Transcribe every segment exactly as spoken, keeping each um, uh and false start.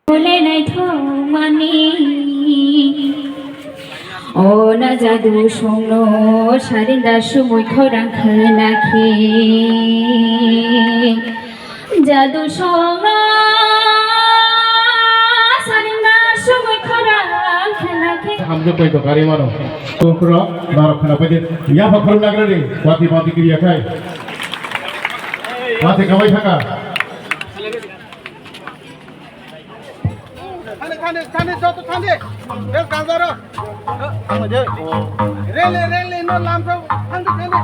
Hole naithokmani. O na jadu songno sarinda sumui khorang khna khe. Jadu songno sarinda sumui khorang khna khe. Hamjak pai to gari mano. Tokro narok khna pai de. Ya pha khorang nagra de. Wati wati kiriya khai. Wati kawai thaka. Thani, thani, thani, joto thani. Rel kanjaro. Rel, rel, no lamso, thani, thani.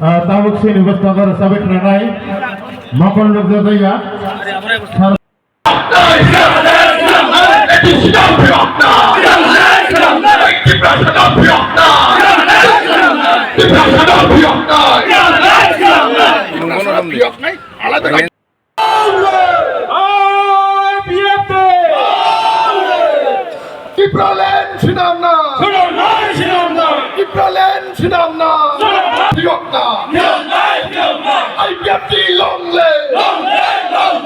Ah, tabuk sini bwskango rwchapwi khwnanai mokol nukjagwi ya. Tipraland swnamna! Swnamnai, swnamnai! Tipraland swnamna! Swnamnai! Phiyokna! Phiyoknai, phiyoknai! I P F T long live! Long live, long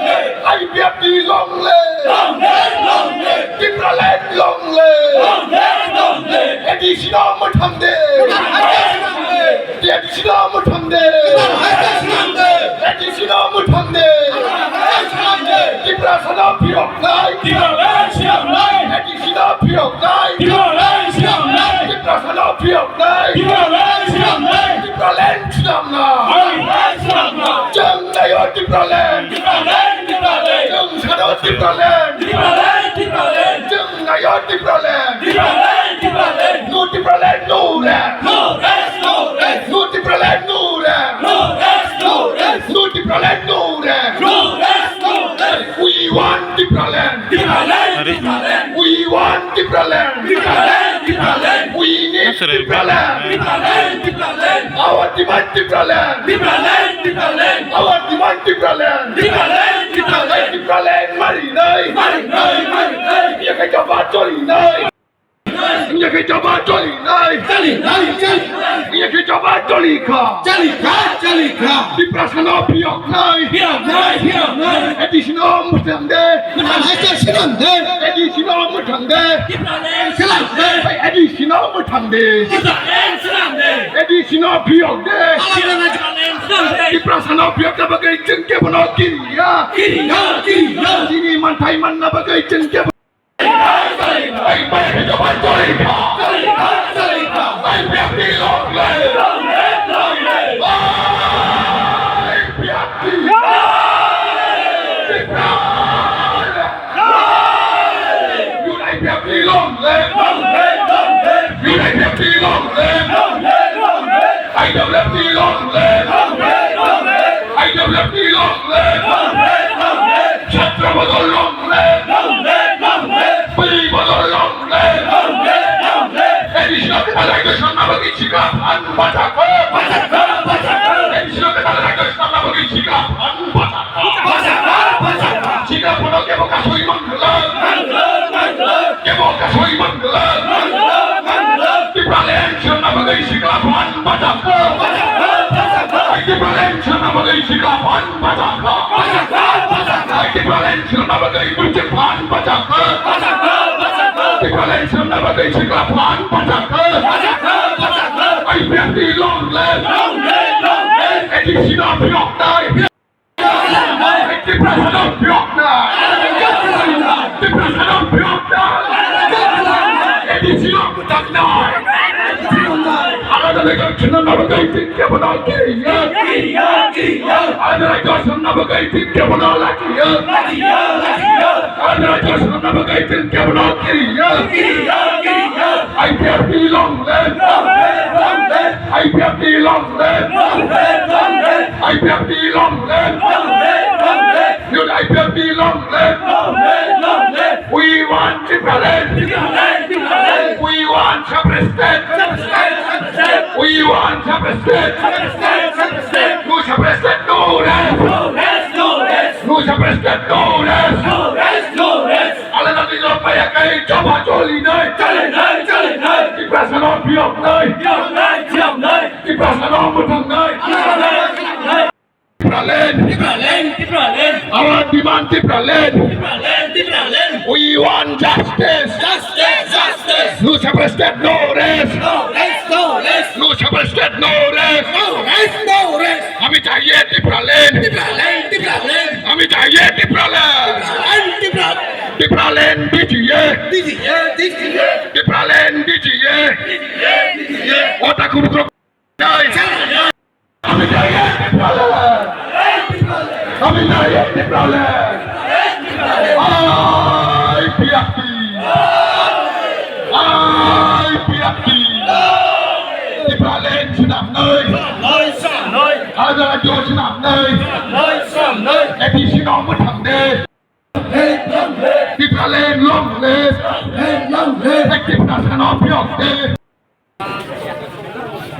live! Long live, long live! Tipraland long live! Long live, long live! A D C no mwthang de! Mwthang de! A D C no mwthang de! Mwthang de! A D C no mwthang de! Mwthang de! Tiprasano phiyoknai! Tipraland swnamnai! A D C no phiyoknai! Tipraland swnamnai! Tiprasano phiyoknai! Tipraland swnamnai! Tipraland swnamna! Tipraland swnamna! Chwng naio Tipraland! Tipraland, Tipraland! Chwng sano Tipraland! Tipraland, Tipraland! Chwng naio Tipraland! Tipraland, Tipraland! No Tipraland, no rest! No rest, no rest! No Tipraland, no rest! No rest, no rest! No Tipraland, no rest! No rest, no rest! We want Tipraland! Tipraland, Tipraland! We want Tipraland! Tipraland, Tipraland! We need Tipraland! Tipraland, Tipraland! Our demand Tipraland! Tipraland, Tipraland! Our demand Tipraland! Tipraland, Tipraland! Tipraland marinai! Marinai, marinai! Yakhe jaba cholinai! Yakhe jaba cholinai! Cholinai, cholinai! Yakhe jaba cholikha! Cholikha, cholikha! Tiprasano phiyoknai! Phiyoknai, phiyoknai! A D C no mwthang de! Mwthang hai se swnam de! A D C no mwthang de! Tipraland swnam de! A D C no mwthang de! Tipraland swnam de! A D C no phiyok de! Tipraland swnam de! Tiprasano phiyokna bagwi chwng kebono kiriya! Kiriya, kiriya! Chini manthai manna bagwi chwng kebono I W F T long live! Long live, long live! I W F T long live! Long live, long live! Chhatra Bodol long live! Long live, long live! Bri Bodol long live! Long live, long live! Additional Collector Sharma Bagi Chika Phan Bachako! Bachako, bachako! Additional Collector Sharma Bagi Chika Phan Bachako! Bachako, bachako! Chika Phan kebo kasui mangla! Mangla, mangla! Kebo kasui mangla! Mangla, mangla! Tipraland swnamna bagwi sikla phan bachakha. Tipraland swnamna bagwi sikla phan bachakha. Tipraland swnamna bagwi bwrwi phan bachakha. Tipraland swnamna bagwi sikla phan bachakha. I P F T long live. A D C no phiyoknai. Tiprasano phiyoknai! Tiprasano phiyoknai! A D C no bwthaknai! Alada raijo swnamna bagwi chwng kebono kiriya! Alada raijo swnamna bagwi chwng kebono lachiya! Alada raijo swnamna bagwi chwng kebono kiriya! I P F T long live! I P F T long live! I P F T long live! Long live! Long live! Youth I P F T long live! Long live! Long live! We want Tipraland! Tipraland! Tipraland! We want separate state! Separate state! Separate state! We want separate state! Separate state! Separate state! No separate state, no rest! No rest! No rest! No separate state, no rest! No rest! No rest! Alada ni lok maya kai jaba joli nai! Joli nai! Joli nai! Tiprasa no biok nai! Biok nai! Biok nai! Tiprasa no mutang nai! Tipraland! Tipraland! Tipraland! Our demand Tipraland! Tipraland! Tipraland! We want justice! Justice! Justice! No separate state, no rest! No rest! No rest! No separate state, no rest! No rest! No rest! हमें चाहिए Tipraland! Tipraland! Tipraland! हमें चाहिए Tipraland! Tipraland! Tipraland! Tipraland दीजिए! दीजिए! दीजिए! Tipraland दीजिए! दीजिए! दीजिए! Otaku नहीं! हमें चाहिए Tipraland! हमें चाहिए Tipraland! I P F T! I P F T! Tipraland swnamnai! Alada rajyo swnamnai! A D C no mwthangde! Tipraland long live! Tiprasa no phiyokde!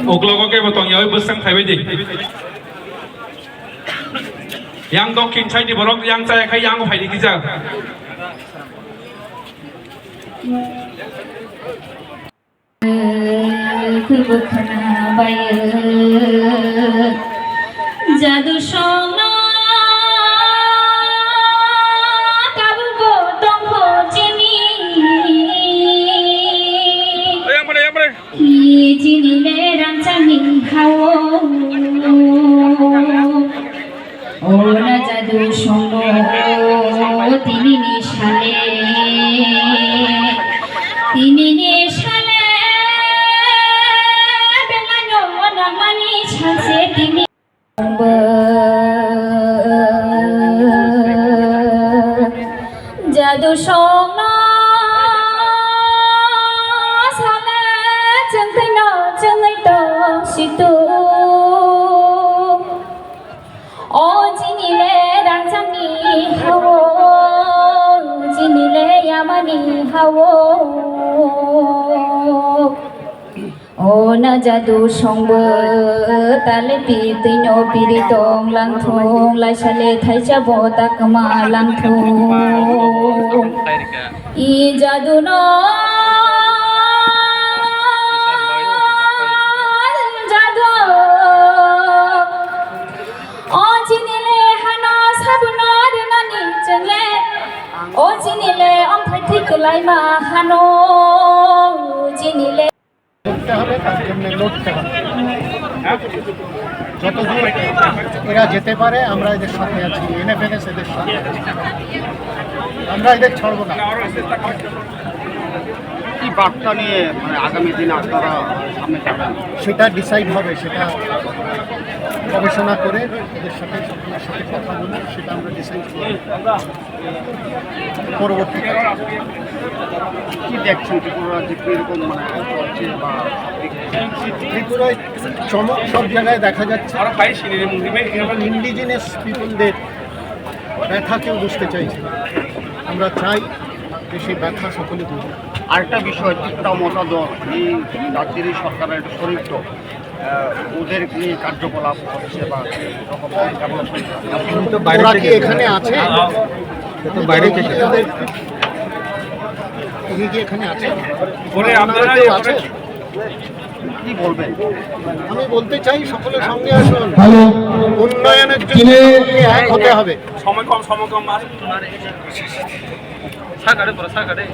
Uklogo kebo tongya, oi bwswng phaibai di. Yang dokhin side ni borok yang chaya khai yang phai di kisa. Khwlwkha bai jadu songno tabukbo tongkho chini. Yang mana, yang mana? Chini le rangchakni hao. O na jadu songno tinini sale, tinini sale, belano nangmani salse tini. Jadu songno sale chwngtwino chwngwi tong situ. O chini le rangchakni hao, chini le yamani hao. O na jadu songbo tale pi twino piri tong langthung, laisale thaisa bo takma langthung. I jadu no jadu. O chini le hano sabuno rinani chwngle. O chini le omthai thwi kwlaima hano chini le. করতে হবে, তার জন্য লড়তে হবে। যতদূর এরা যেতে পারে, আমরা এদের সাথে আছি, এনএফএনএস এদের সাথে আছে। আমরা এদের ছাড়বো না। কি বার্তা নিয়ে, মানে, আগামী দিনে আপনারা সামনে যাবেন? সেটা ডিসাইড হবে, সেটা গবেষণা করে এদের সাথে, সকলের সাথে কথা বলে সেটা আমরা ডিসাইড করব। পরবর্তীতে কি দেখছেন ত্রিপুরা রাজ্যে কিরকম, মানে, চলছে বা ত্রিপুরায় চমক সব জায়গায় দেখা যাচ্ছে। ইন্ডিজিনাস পিপলদের ব্যথা কেউ বুঝতে চাইছে না। আমরা চাই যে সেই ব্যথা সকলে বুঝুক। আরেকটা বিষয়, ত্রিপুরা মতাদল এই রাজ্যের এই সরকারের একটা শরিক দল, আহ, ওদের কি কার্যকলাপ হচ্ছে বা কি রকম ডেভেলপমেন্ট? এখন তো বাইরে ওরা থেকে কি এখানে আছে? তো বাইরে থেকে। উনি কি এখানে আছেন? ওনারা কেউ আছেন? কি বলবেন? আমি বলতে চাই, সকলে সঙ্গে আসুন। হ্যালো। উন্নয়নের জন্য সকলকে এক হতে হবে। সময় কম, সময় কম, আর সাকারে, পুরো সাকারে।